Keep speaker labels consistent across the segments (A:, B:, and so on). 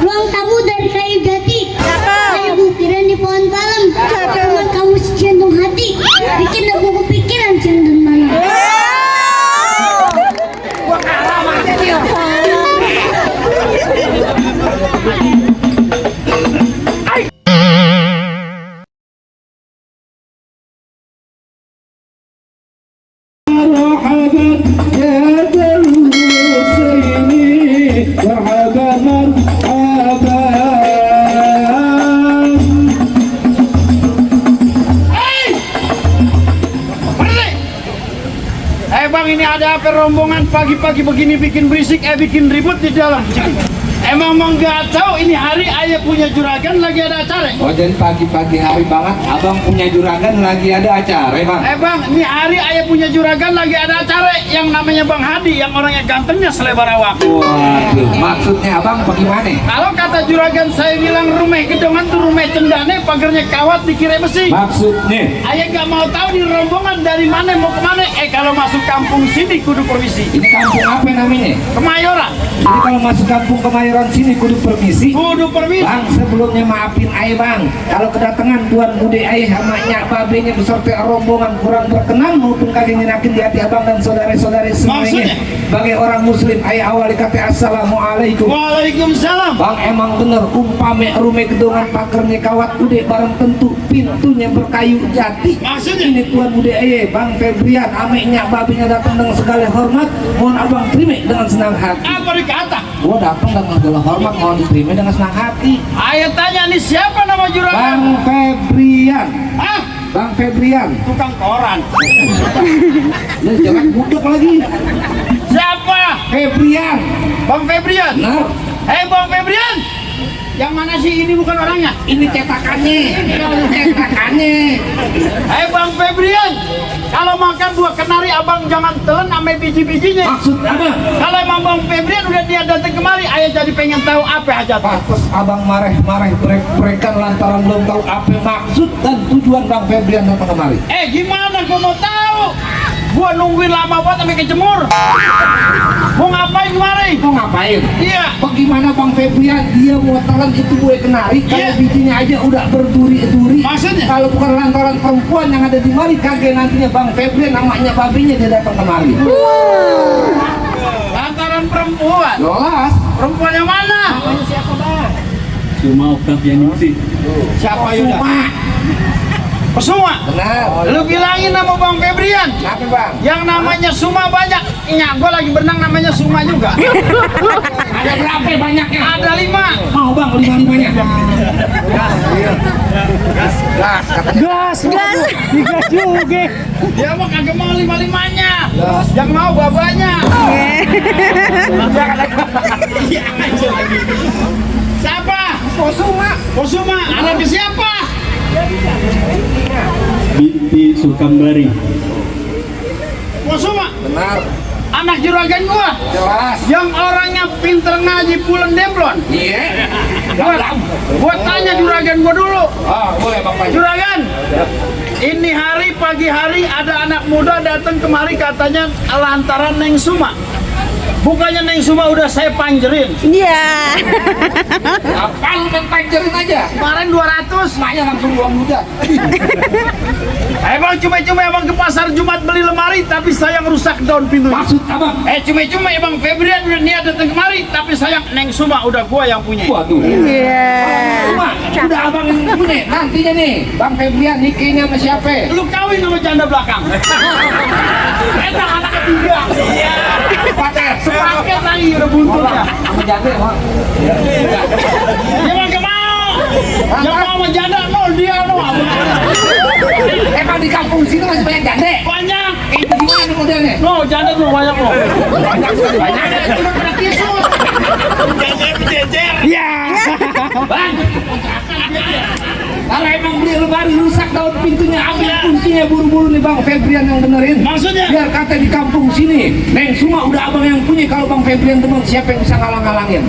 A: Ruang tamu dari kayu jati. Kayak butiran di pohon palem. Teman kamu si jantung hati. Bikin aku kepikiran jantung mana.
B: Gua kalah sama dia.
C: Bang, ini ada apa rombongan pagi-pagi begini bikin berisik, bikin ribut di dalam sini. Emang mau nggak tahu ini hari ayah punya juragan lagi ada acara?
D: Oh, jadi pagi-pagi hari banget abang punya juragan lagi ada acara, bang?
C: Bang, ini hari ayah punya juragan lagi ada acara yang namanya Bang Hadi, yang orangnya gantengnya selebar awak.
D: Waduh, maksudnya abang bagaimana?
C: Kalau kata juragan saya bilang rumah gedongan tuh rumah cendane, pagarnya kawat dikira besi.
D: Maksudnya?
C: Ayah nggak mau tahu di rombongan dari mana mau kemana. Kalau masuk kampung sini kudu permisi.
D: Ini kampung apa namanya?
C: Kemayoran.
D: Jadi kalau masuk kampung Kemayoran sini kudu permisi.
C: Kudu permisi.
D: Bang, sebelumnya maafin ayah bang, kalau kedatangan tuan bude ayah sama nyak babenya beserta rombongan kurang berkenan maupun kagak nyenakin di hati abang dan saudara-saudara semuanya. Sebagai orang muslim, ayah awali kata assalamualaikum.
C: Waalaikumsalam.
D: Bang, emang bener umpame rumah gedongan pakernya kawat udah bareng tentu pintunya berkayu jati.
C: Maksudnya?
D: Ini tuan bude ayah Bang Febrian ame nyak babenya datang dengan segala hormat, mohon abang terima dengan senang hati.
C: Apa dikata?
D: Gua datang dengan segala hormat, mohon diterima dengan senang hati.
C: Ayah tanya nih siapa nama juragan?
D: Bang Febrian.
C: Hah?
D: Bang Febrian.
C: Tukang koran.
D: Lu jelek budek lagi.
C: Siapa?
D: Febrian.
C: Bang Febrian.
D: Benar.
C: Bang Febrian. Yang mana sih ini bukan orangnya?
D: Ini cetakannya. Cetakannya.
C: Bang Febrian. Kalau makan buah kenari abang jangan telan sama biji-bijinya.
D: Maksud abang?
C: Kalau emang Bang Febrian udah dia datang kemari, ayah jadi pengen tahu apa aja.
D: Pantes abang marah-marah break-breakan lantaran belum tahu apa maksud dan tujuan Bang Febrian datang kemari.
C: Gimana gua mau tahu? Gua nungguin lama banget sampai kejemur. Mau ngapain kemari?
D: Mau ngapain?
C: Iya.
D: Bagaimana Bang Febrian dia mau telan itu buah kenari kalau
C: Iya.
D: bijinya aja udah berduri-duri.
C: Maksudnya?
D: Kalau bukan lantaran perempuan yang ada di mari kagak nantinya Bang Febrian namanya babinya dia datang kemari.
C: Lantaran perempuan.
D: Jelas.
C: Perempuan yang mana?
D: Siapa Bang?
E: Cuma Oktavianingsih.
C: Siapa Yuda?
D: Suma.
C: Pesuma.
D: Benar.
C: Lu bilangin nama Bang Febrian.
D: Apa Bang?
C: Yang namanya Suma banyak. Gua lagi berenang namanya Suma juga.
D: Ada berapa banyaknya?
C: Ada 5.
D: Mau Bang 5-5-nya? Gas katanya.
B: Gas juga.
C: Dia mah kagak mau 5-5-nya. Yang mau babanya. Siapa?
D: Suma.
C: Suma. Anaknya siapa?
E: Binti Sukambari.
C: Suma.
D: Benar.
C: Anak juragan gua.
D: Jelas.
C: Yang orangnya pinter ngaji pulen demplon.
D: Iya.
C: Gua tanya juragan gua dulu.
D: Oh, boleh Bang Panji.
C: Juragan, ini hari pagi hari ada anak muda datang kemari katanya lantaran Neng Suma. Bukannya Neng Suma udah saya panjerin.
B: Iya.
D: Apaan kan panjerin aja?
C: Kemarin 200.
D: Maknya langsung uang muda.
C: Emang cuma-cuma emang ke pasar Jumat beli lemari tapi sayang rusak daun pintunya.
D: Maksud abang?
C: Cuma-cuma emang Febrian udah niat datang kemari tapi sayang Neng Suma udah gua yang punya.
D: Waduh.
B: Iya.
D: Cuma udah abang yang punya. Nantinya nih, Bang Febrian nikahnya sama siapa?
C: Lu kawin sama janda belakang. Enak anak ketiga. Iya.
D: Pacar.
C: Sepaket lagi udah buntutnya.
D: Sama janda, Mak.
C: Dia mah gak mau. Yang mau sama janda nol dia nol.
D: Emang di kampung sini masih banyak janda?
C: Banyak.
D: Itu gimana nih modelnya?
C: No, janda tuh banyak loh.
D: Banyak. Cuma pada tisu.
C: Iya.
D: Bang. Kalau emang beli lemari rusak daun pintunya, ambil kuncinya buru-buru nih Bang Febrian yang benerin.
C: Maksudnya?
D: Biar kata di kampung sini, Neng Suma udah abang yang punya. Kalau Bang Febrian teman, siapa yang bisa ngalang-ngalangin?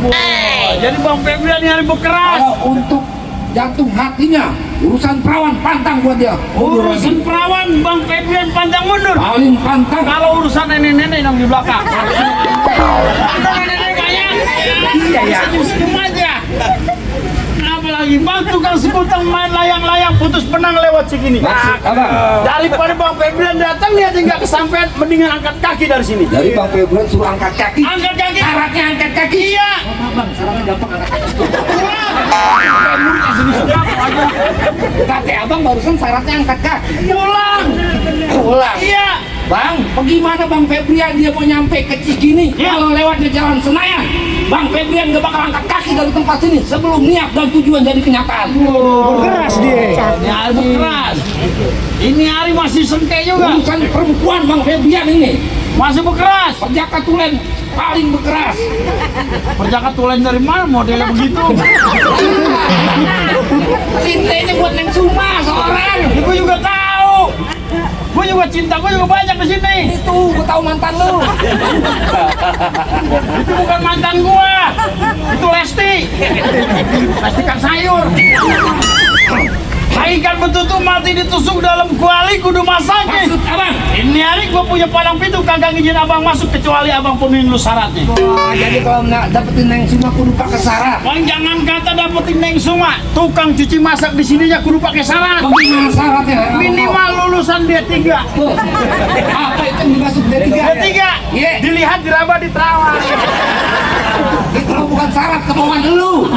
C: Jadi Bang Febrian ini hari bekeras.
D: Kalau untuk jantung hatinya, urusan perawan pantang buat dia.
C: Urusan perawan Bang Febrian pantang mundur.
D: Paling pantang.
C: Kalau urusan nenek-nenek yang di belakang. Ada nenek-nenek saya.
D: Iya, ya.
C: Senyum aja. Apalagi bang tukang sekutang main layang-layang putus penang lewat segini.
D: Maksud abang?
C: Daripada Bang Febrian datang dia nggak kesampean, mendingan angkat kaki dari sini.
D: Dari Bang Febrian suruh angkat kaki.
C: Angkat kaki.
D: Syaratnya angkat kaki.
C: Iya.
D: Bang, syaratnya gampang angkat kaki. Kata abang barusan syaratnya angkat kaki.
C: Pulang.
D: Pulang.
C: Iya.
D: Bang, bagaimana Bang Febrian dia mau nyampe ke Cikini
C: Iya.
D: kalau lewatnya jalan Senayan? Bang Febrian gak bakal angkat kaki dari tempat sini sebelum niat dan tujuan jadi kenyataan.
B: Keras dia.
C: Ini hari keras. Ini hari masih sengke juga.
D: Urusan perempuan Bang Febrian ini
C: Masih berkeras.
D: perjaka tulen paling berkeras.
C: Perjaka tulen dari mana modelnya begitu?
D: Cintanya buat Neng Suma seorang.
C: Gue juga tahu. Gue juga cinta, gue juga banyak di sini.
D: Itu gue tahu mantan lu.
C: Itu bukan mantan gua. Itu Lesti. Lesti kan sayur. Ikan betutu mati ditusuk dalam kuali kudu masakin.
D: Maksud abang?
C: Ini hari gua punya palang pintu kagak ngizin abang masuk kecuali abang penuhin lu syaratnya.
D: Wah, jadi kalau nak dapetin Neng Suma kudu pakai syarat.
C: Bang jangan kata dapetin Neng Suma, tukang cuci masak di sininya kudu pakai syarat.
D: Bagaimana syaratnya?
C: Minimal lulusan D3.
D: Tuh. Apa itu yang dimaksud D3?
C: D3.
D: Iya.
C: Dilihat diraba di terawat.
D: Itu mah bukan syarat kemauan lu.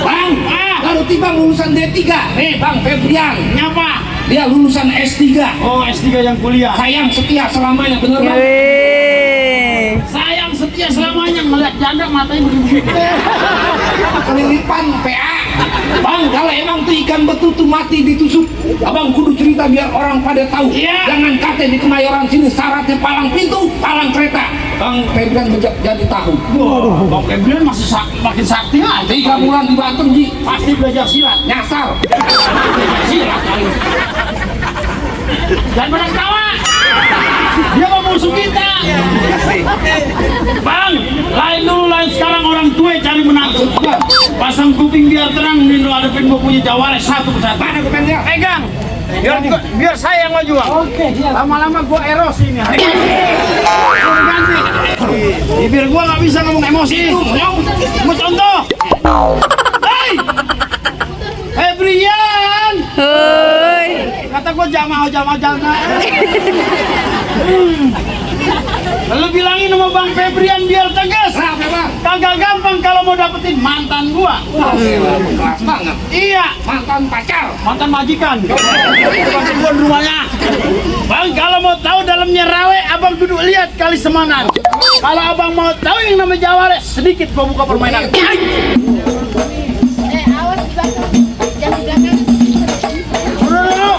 D: Bang, kalau tiba lulusan D3, nih Bang Febrian,
C: Nyapa?
D: dia lulusan S3.
C: Oh S3 yang kuliah.
D: Sayang setia selamanya, bener Bang?
C: Sayang setia selamanya melihat janda matanya begini-begini.
D: Kelilipan PA. Bang, kalau emang tuh ikan betutu mati ditusuk, abang kudu cerita biar orang pada tahu.
C: Iya.
D: Jangan kata di Kemayoran sini syaratnya palang pintu, palang kereta. Bang Febrian jadi tahu.
C: Bang Febrian masih makin sakti aja.
D: 3 bulan di Banten, Ji.
C: Pasti belajar silat.
D: Nyasar.
C: Silat kali. Jangan pada ketawa. Dia mau musuh kita. Bang, lain dulu lain sekarang orang tua cari menantu. Pasang kuping biar terang, Nindo hadapin gua punya jawara satu persatu.
D: Mana gue pengen
C: Pegang. Biar saya yang maju. Oke, lama-lama gua eros ini. Ganti. Biar gua nggak bisa ngomong emosi. Mau contoh. Hei, Febrian. Kata gua jamaah. Lu bilangin sama Bang Febrian biar tegas.
D: Kenapa Bang?
C: Kagak gampang kalau mau dapetin mantan gua.
D: Wah, keras banget.
C: Iya,
D: Mantan pacar.
C: mantan majikan. Bukan gua di rumahnya. Bang, kalau mau tahu dalamnya rawe, abang duduk lihat kali semanan. Kalau abang mau tahu yang namanya jawara, sedikit gua buka permainan.
A: Awas di belakang. Jangan di belakang.
C: Udah.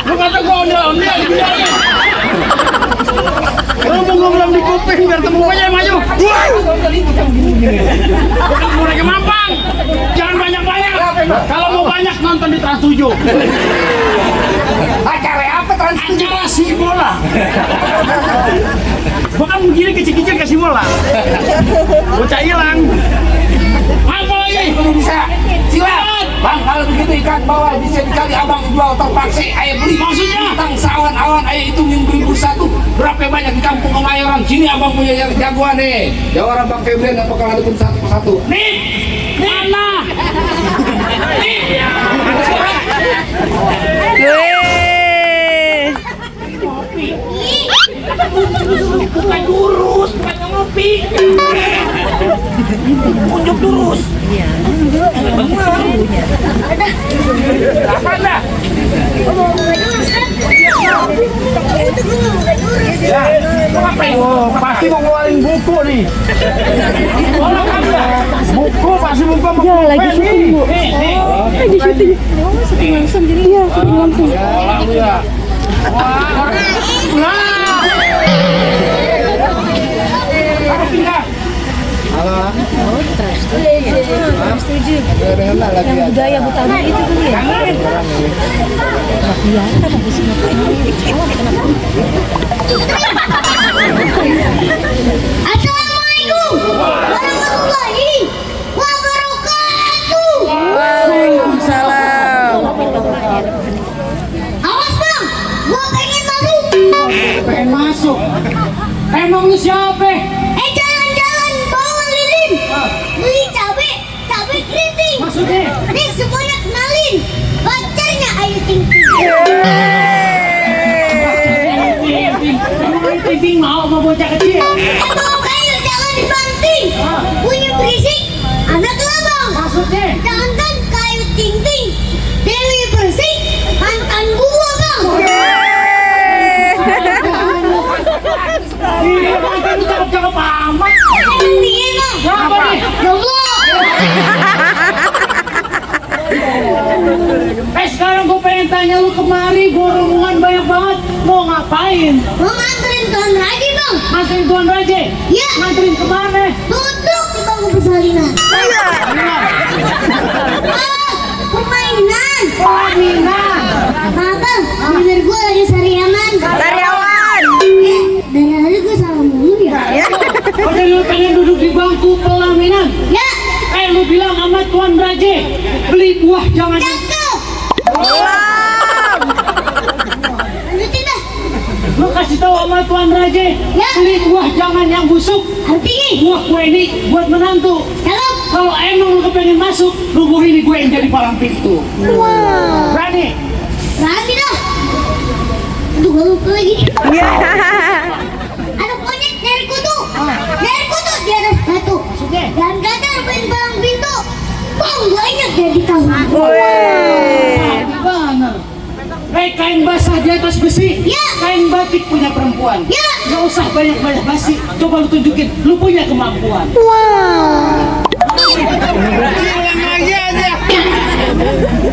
C: Lu kata gua ondel-ondel dibilangin. Lu mau belum di kuping biar temu aja maju. Udah kemampang. Jangan banyak-banyak. Kalau mau banyak nonton di Trans 7.
D: Acara apa Trans 7?
C: Acara si bola. Bukan begini kecil-kecil kasih bola. Bocah hilang. Apa lagi?
D: Kalau bisa silat. Bang, kalau begitu ikan bawal bisa dikali abang jual terpaksa ayah beli.
C: Maksudnya?
D: Tentang sawan-awan ayah itu minggu 1.000 berapa banyak di kampung Kemayoran. Sini abang punya jagoan nih. Jawara Bang Febrian yang bakal hadapin satu persatu.
C: Nih, mana? Nih.
D: Bukan lurus, bukan ngopi. Unjuk lurus. Apa dah?
C: Oh, pasti mau ngeluarin buku nih. Buku pasti buku mau
B: Ya, lagi syuting, Bu. Lagi syuting. Syuting langsung jadi. Iya, syuting langsung.
D: Aku pindah.
B: Yang budaya Butama itu kan ya. Kelihatan habis
A: Assalamualaikum warahmatullahi wabarakatuh.
B: Waalaikumsalam.
A: Awas bang, gua pengen masuk.
C: pengen masuk. Emang lu siapa?
B: sekarang gue pengen tanya lu kemari, gue rombongan banyak banget. Mau ngapain?
A: Mau nganterin Tuan Raji bang?
B: Nganterin Tuan Raja?
A: Iya.
B: Nganterin kemana?
A: Duduk di bangku persalinan. Permainan.
B: Pelaminan.
A: Bang, bibir gue lagi sariaman.
F: Karyawan.
A: Dari hari gue salah mulu ya.
B: Udah lu pengen duduk di bangku pelaminan?
A: Ya,
B: Lu bilang sama Tuan Raja, beli buah jangan.
A: cakep. Lanjutin dah.
B: Lu kasih tahu sama Tuan Raja,
A: Ya.
B: beli buah jangan yang busuk.
A: Artinya,
B: Buah gue ini buat menantu.
A: cakep.
B: Kalau emang lu kepengen masuk, rubuh ini gue yang jadi palang pintu.
A: Wow.
B: Berani?
A: Berani dah. Aduh, gue lupa lagi. Ada monyet dari kutu. Dari kutu di atas batu.
B: Maksudnya?
A: Dan gadar main palang pintu. Bang, banyak jadi tahu.
B: Bener. Kain basah di atas besi.
A: Ya.
B: Kain batik punya perempuan.
A: Ya.
B: Gak usah banyak-banyak basi. Coba lu tunjukin, lu punya kemampuan.
C: Ulang lagi aja.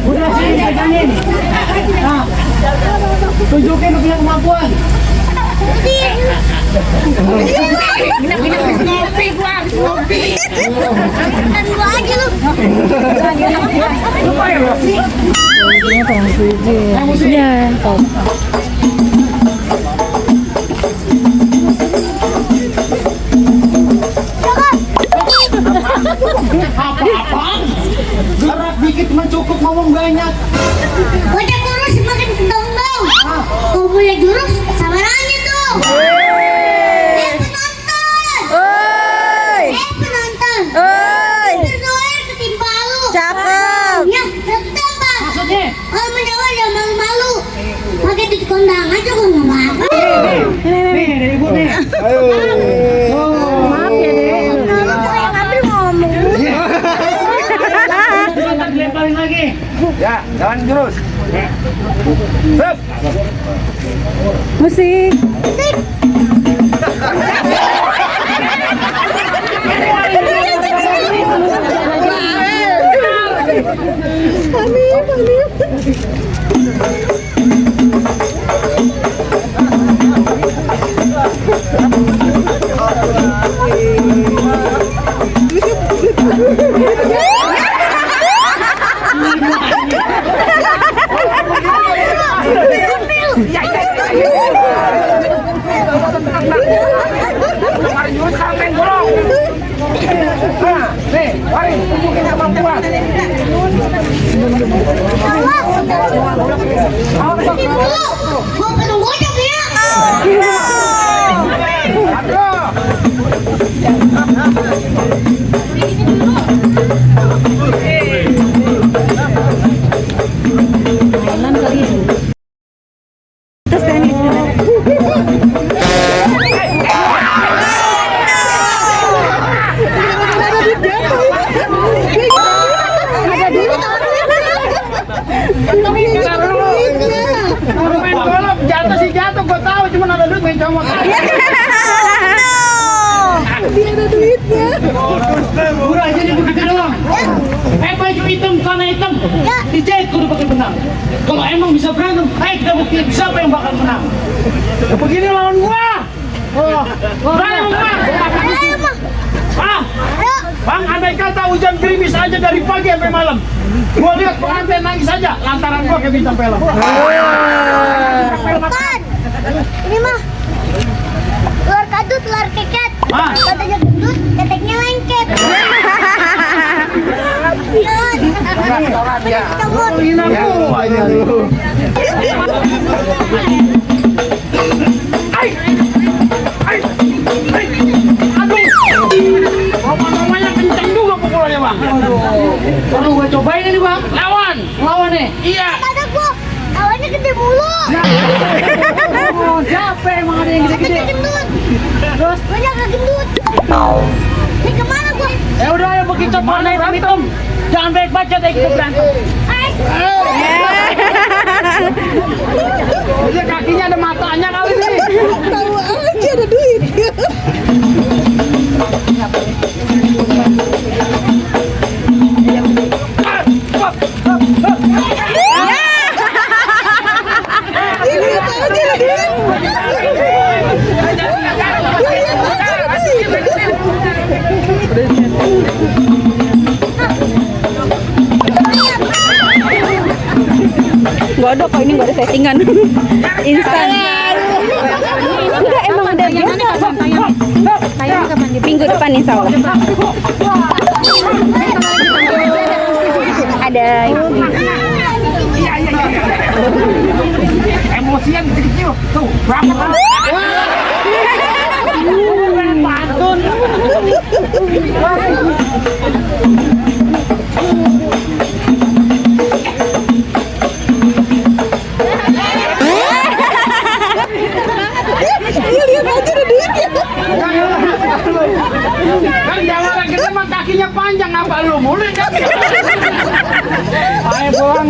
B: Udah sini pegangin. Nah, tunjukin lu punya kemampuan.
C: Ngopi gua, ngopi.
A: Dan gua aja lu.
B: Apa-apaan? Gerak dikit mah cukup, ngomong banyak.
A: Bocah kurus makin dong. Kau boleh jurus, sabar aja tuh. Penonton. Berdoa ketimpa lu.
F: Cakep.
A: Ya, tetap Pak.
B: Maksudnya?
A: Kalau menjawab jangan malu-malu. Pakai di kondang aja kok nggak apa-apa.
B: Nih, dari ibu nih.
F: Maaf ya deh.
A: Kalau mau yang ambil ngomong.
B: Kita dilemparin lagi.
C: Ya, jalan jurus. Sep.
F: Musik.
C: Nih, mari tunjukin kemampuan.
A: Ini dulu. Gua pengen gocap ya.
C: Aduh. Main golf jatuh sih jatuh, gua tahu cuma ada duit main comot.
B: Udah jadi begitu doang. Baju hitam, celana hitam. Dijahit kudu pakai benang. Kalau emang bisa berantem, ayo kita buktiin siapa yang bakal menang.
C: Ya begini lawan gua.
B: Bang,
C: Bang, andai kata hujan gerimis aja dari pagi sampai malam, gua lihat pengantin nangis aja lantaran gua kayak bintang film.
A: Bukan. Ini mah ular kadut, ular keket. Katanya gendut, keteknya lengket.
C: Ya.
A: Cabut.
C: Ini aku aja dulu. Roman-romannya kenceng juga pukulannya bang.
B: perlu gua cobain ini bang. Lawan nih.
C: Iya.
A: Kata gua, awalnya gede mulu.
B: Oh, siapa emang ada yang
A: Katanya
B: gede-gede?
A: gendut. Terus banyak gendut. Ini kemana gua?
B: Ya udah ayo begitu warna hitam. Jangan baik baca deh kita berantem.
C: Dia kakinya ada matanya kali ini.
F: Tahu aja ada duit.
C: Ah,
F: bodoh kok, ini nggak ada settingan. Instan. Enggak, emang udah biasa. Minggu depan insya Allah. Ada
C: Emosian kecil. Tuh, berapa tuh? Pantun.
F: lihat aja ada duitnya.
C: Kan jangan gede mah kakinya panjang, apa lu mulai kan? Ayo pulang.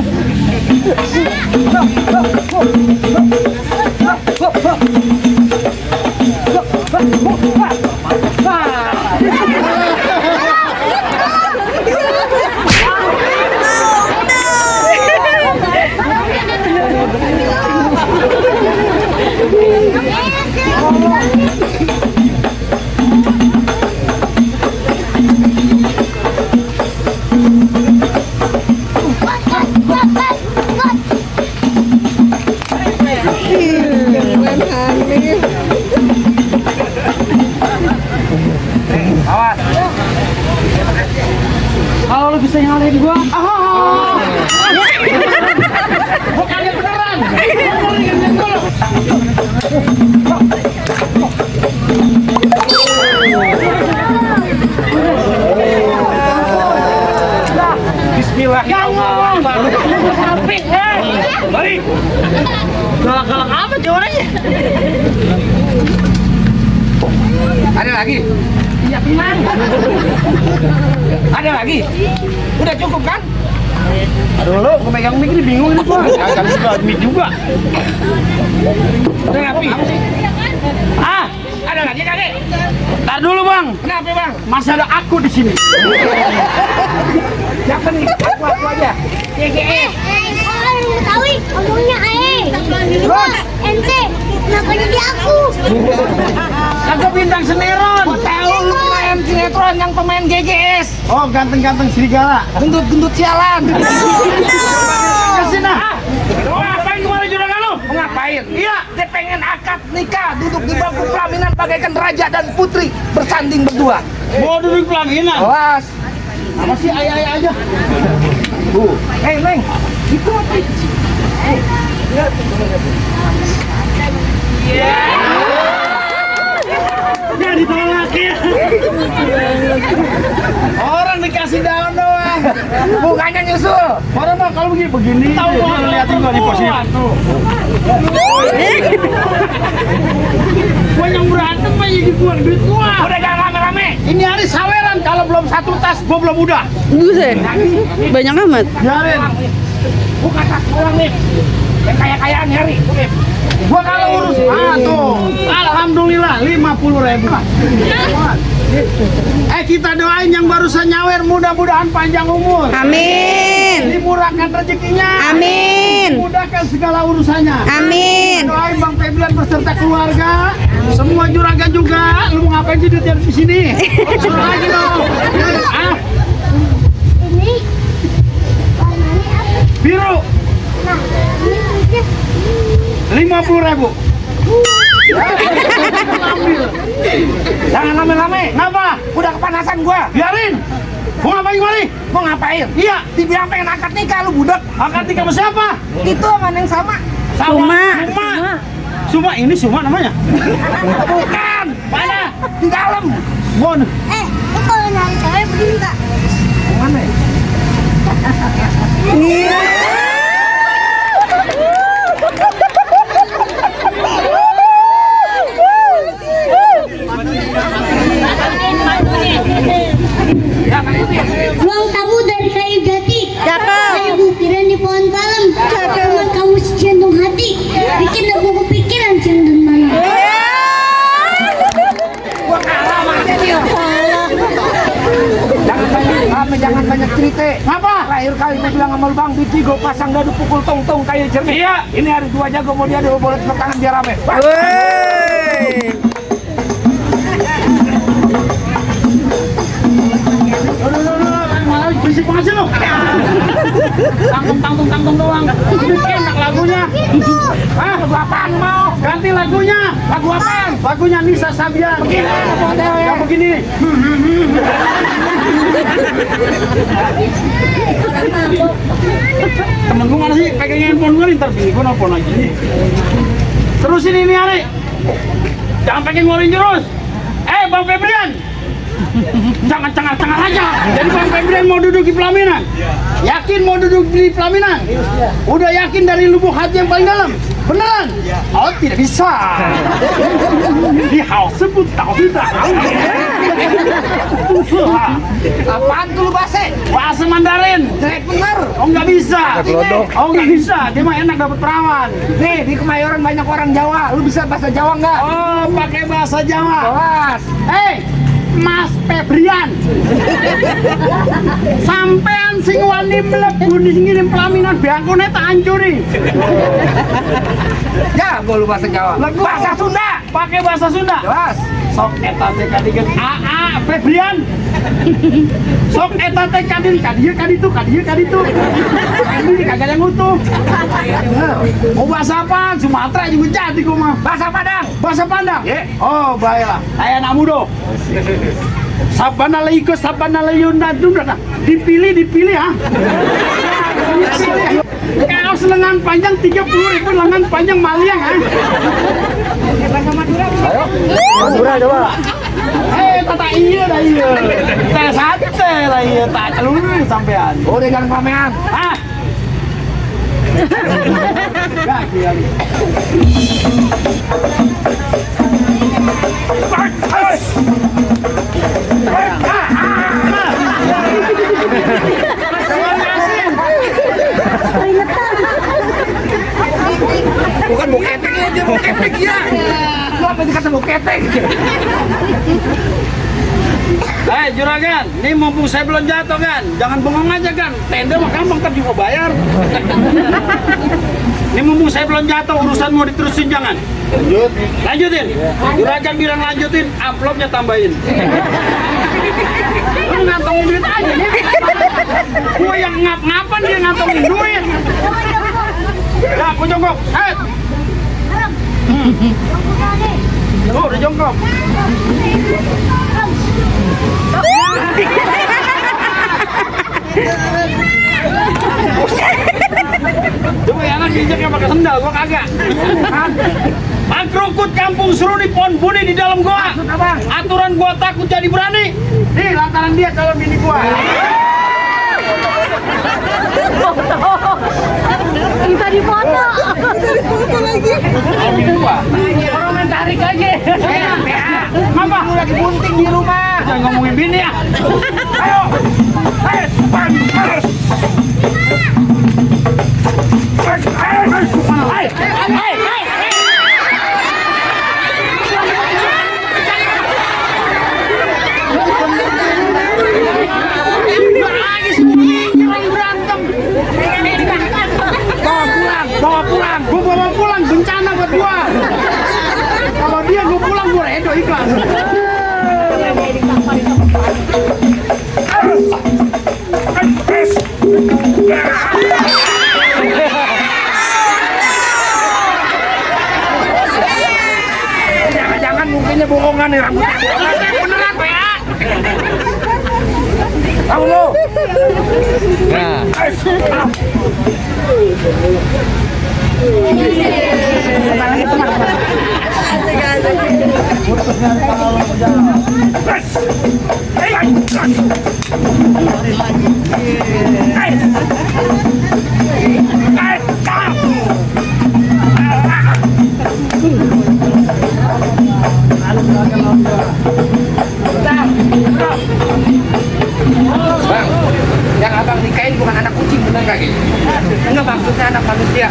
C: Awas. Kalau lu bisa nyalain gua, bukannya beneran. Bismillahirrahmanirrahim. Balik. Galak-galak amat ya orangnya. Ada lagi? Iya, tenang. Ada lagi? Udah cukup kan? Aduh lo, gue pegang mic ini bingung ini gua. Agak juga mic juga. Udah ngapain? Ah, ada lagi kakek? Ntar dulu bang. Kenapa bang? Masih ada aku di sini. Siapa nih? Aku aja. GGS.
A: Tahu ngomongnya
C: Terus?
A: ente kenapa jadi aku?
C: Aku bintang sinetron.
D: Tahu lu pemain sinetron yang pemain GGS.
C: Oh, ganteng-ganteng serigala.
D: Gendut-gendut sialan.
C: Kesini. Mau ngapain kemarin juragan lu?
D: Mau ngapain?
C: Iya.
D: Dia pengen akad nikah, duduk di bangku pelaminan bagaikan raja dan putri bersanding berdua.
C: Mau duduk pelaminan.
D: Awas.
C: Apa sih ayah-ayah aja?
D: Hei, Neng. Itu apa?
C: Ya ditolak ya. Orang dikasih daun doang.
D: Bunganya nyusul.
C: Orang mah kalau begini tahu gua liatin gua di posisi. Gua yang berantem aja dibuang duit gua.
D: Udah jangan rame-rame.
C: Ini hari saweran, kalau belum satu tas gua belum udah.
F: Buset, banyak amat.
C: Biarin.
D: Buka tas ulang nih. Yang kaya-kayaan nyari.
C: Gua kalau urus, tuh. Alhamdulillah 50.000. Kita doain yang barusan nyawer mudah-mudahan panjang umur.
F: Amin.
C: Dimurahkan rezekinya.
F: Amin.
C: Mudahkan segala urusannya.
F: Amin.
C: Doain Bang Febian beserta keluarga, semua juragan juga. Lu mau ngapain sih duit di sini? Suruh lagi dong.
A: Ini warnanya apa?
C: Biru.
A: Nah, ini duitnya
C: 50.000.
D: Jangan rame-rame.
C: Kenapa?
D: Udah kepanasan gua.
C: Biarin. Mau ngapain kemari?
D: Mau ngapain?
C: Iya.
D: Dibilang pengen akad nikah lu budak.
C: Akad nikah sama siapa?
D: Itu sama yang sama.
F: Suma.
C: Suma ini Suma namanya?
D: Bukan.
C: Mana?
D: Di dalam.
C: Bon.
A: lu kalau nyari cewek begini nggak?
D: Mana ya?
A: Ruang tamu dari kayu jati.
F: Cakep.
A: Kayu ukiran di pohon palem. Cuman kamu sejantung hati. Bikin aku kepikiran jantung malam.
D: Gua kalah sama dia. Jangan banyak cerita.
C: Apa?
D: Terakhir kali gua bilang sama lu Bang Bici, gua pasang dadu pukul tong-tong kayu cermin.
C: Iya.
D: Ini hari 2 jago mau dia boleh tepuk tangan biar rame. Wah.
C: Malah berisik banget sih lo. Tangtung doang. Enak lagu. Hah? Lagu apaan mau? Ganti lagunya. Lagu apaan? Lagunya Nisa Sabian. Begini. Yang begini. Temen gue mana sih? Pegang handphone gue ntar bini gue nelfon lagi. Terusin ini Ari. Jangan pengen ngeluarin jurus. Bang Febrian. Jangan cengar-cengar aja. Jadi Bang Febrian mau duduk di pelaminan? Yakin mau duduk di pelaminan? Udah yakin dari lubuk hati yang paling dalam? Beneran? Oh tidak bisa. Di hal sebut tahu tidak.
D: Apaan tuh lu bahasa?
C: Bahasa Mandarin.
D: Jelek bener.
C: Oh nggak bisa. Oh nggak bisa. Dia mah enak dapat perawan.
D: Nih di Kemayoran banyak orang Jawa. Lu bisa bahasa Jawa nggak?
C: Oh pakai bahasa Jawa.
D: Awas.
C: Mas Febrian. Sampean sing wani mlebu ngirim pelaminan bangkone tak hancuri.
D: Ya, gua lu bahasa Jawa. Bahasa Sunda.
C: Pakai bahasa Sunda.
D: Jelas.
C: Sok eta teh kadigen AA Febrian. Sok eta teh kadieu kaditu. Ini kagak yang utuh. Mau bahasa apa? Sumatera juga jadi gua mah. Bahasa Padang. Bahasa Padang. Oh, baiklah. Aya anak muda. Sabana layuna duna. Dipilih ha. Kaos lengan panjang 30.000 lengan panjang Maliang ha. Ayo. Madura coba. Tata iya dah iya. Teh sate lah iya tak celuru sampean.
D: Oh, dia jangan pamean.
C: Hah? Gak kian.
D: Bukan buketek aja, buketek ya. Lu apa dikata buketek?
C: Juragan, ini mumpung saya belum jatuh kan, jangan bengong aja kan. Tenda mah gampang ntar juga bayar. Ini mumpung saya belum jatuh, urusan mau diterusin jangan. Lanjutin. Juragan bilang lanjutin, amplopnya tambahin. Lu ngantongin duit aja nih. Gua yang ngap-ngapan dia ngantongin duit. Ya, aku jongkok. Oh, udah jongkok. Coba ya anak injeknya pakai sendal, gua kagak. Angkrukut kampung seru di pohon buni di dalam gua. Aturan gua takut jadi berani. Nih lantaran dia calon bini gua.
A: Kita dipoto.
C: Bini gua.
B: Orang main tarik aja.
C: Ngapa?
D: Lu lagi bunting di rumah.
C: Jangan ngomongin bini ya.
D: Ayo.
C: Bawa pulang, gua bawa pulang bencana buat gua. Kalau dia gua pulang gua redo ikhlas.
D: Jangan-jangan mungkinnya bohongan nih rambutnya.
C: Beneran Pak ya?
D: Tahu lu? Bang, yang abang nikahin bukan anak kucing, bener gak gitu? Enggak, maksudnya anak manusia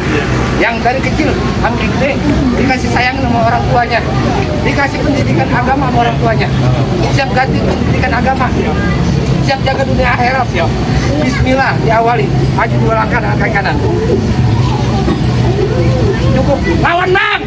D: yang dari kecil sampai gede dikasih sayang sama orang tuanya, dikasih pendidikan agama sama orang tuanya, siap ganti pendidikan agama, siap jaga dunia akhirat. Bismillah, diawali, maju 2 langkah dengan kaki kanan. Cukup, lawan bang!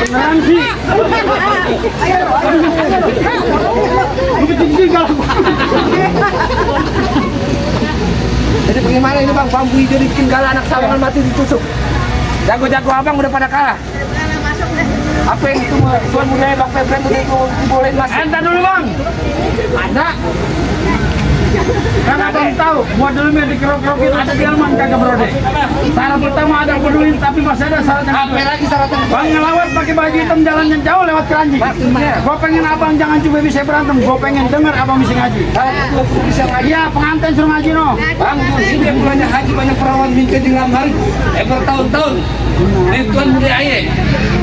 C: Beneran sih. Begitu kalau
D: Jadi bagaimana ini bang, bambu hijau dibikin galah, anak sawangan mati ditusuk. Jago-jago abang udah pada kalah. Apa yang itu tuan muda bang Febren itu dibolehin masuk?
C: entar dulu bang.
D: Ada.
C: Kan abang tahu, buat dulu yang dikerok-kerokin ada di Alman kagak berode. Syarat pertama ada peduli, tapi masih ada syarat yang
D: Apa lagi syaratnya?
C: Bang ngelawat pakai baju hitam jalan yang jauh lewat keranji.
D: Maksudnya?
C: Gua pengen abang jangan cuma bisa berantem, gua pengen denger abang bisa ngaji.
D: Aku bisa ngaji.
C: Iya, pengantin suruh ngaji no.
D: Bang, ini yang bulannya haji banyak perawan minta di dalam hari. Bertahun-tahun. Ini tuan muda ayah.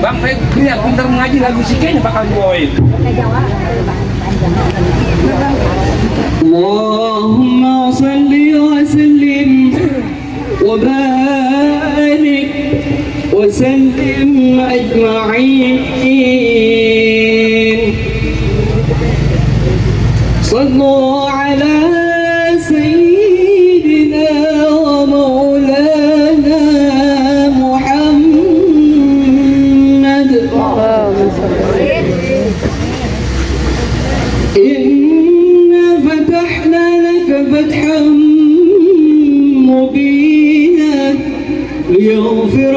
D: Bang Febri yang pintar mengaji lagu sikenya bakal dibawain.
E: Allahumma salli wa sallim wa barik wa sallim ajma'in. Sallu ala sayyidina wa maulana Muhammad. Inna fatahna laka fathan mubina liyaghfir